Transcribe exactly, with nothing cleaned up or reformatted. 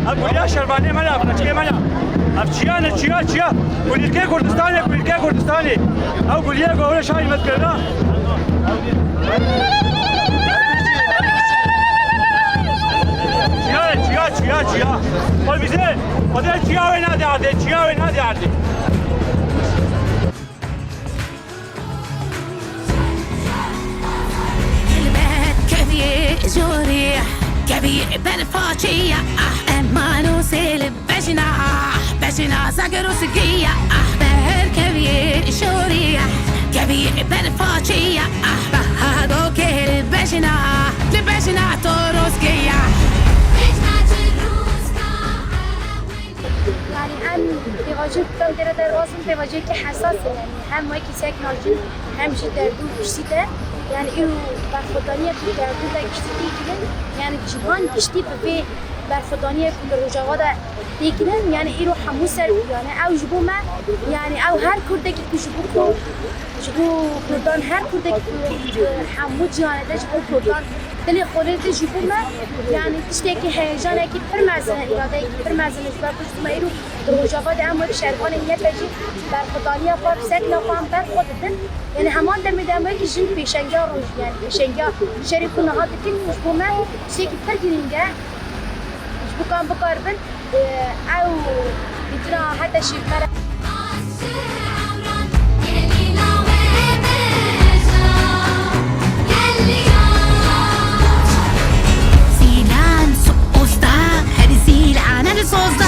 Ev gulîya şervanê me ne, ev qeçkê me ne. Ev çiya ne, çiya, çiya. Kulîlkê Kurdistanê, kulîlkê Kurdistanê. Ew gulîya gowre şahî me dikevra. Çiya, çiya, çiya, çiya. Xwe bize, xwe de çiya wê nade erdê, çiya wê nade erdê. Helbet keviyê jorî, keviyê berfa çiya, ah, eman û sêl bejna, ah, bejna zagir û sigiya, ah, ber keviyê jorî, keviyê berfa çiya, ah, baha dokê li bejna, li bejna torozgiya. Yani em pêvajoyê ku em tê re derbas in, pêvajoyekî hesas e. Yani hem wekî sekna jin hem jî derdû giştî de. Yani îro berxwedaniya ku derdû de giştî tê kirin, yani cîhan giştî bi vê berxwedaniya ku li Rojava de tê kirin, yani îro hemû ser bû. Yani ew ji bo me, yani ew her kurdekî ku ji bo ku ji bo kurdan, her kurdekî ku hemû cîhanê de ji bo kurdan dilê xwe lê dide ji bo me, yani tiştekî heyecanekî pir mezin e, îradeyekî pir mezin e, ji ber ku ji bo me îro di Rojava de em wek şervanên Y P G berxwedaniya xwe, sekna xwe em ber xwe didin. Yani heman demê de em wekî jin pêşengiya roj, yani pêşengiya şerê ku niha dikin, ji bo me tiştekî pir girîng e. Ji bo ku em bikaribin, e, ew dîtina heta şîrkar e. Zîlan sozda, her zîlanen sozda.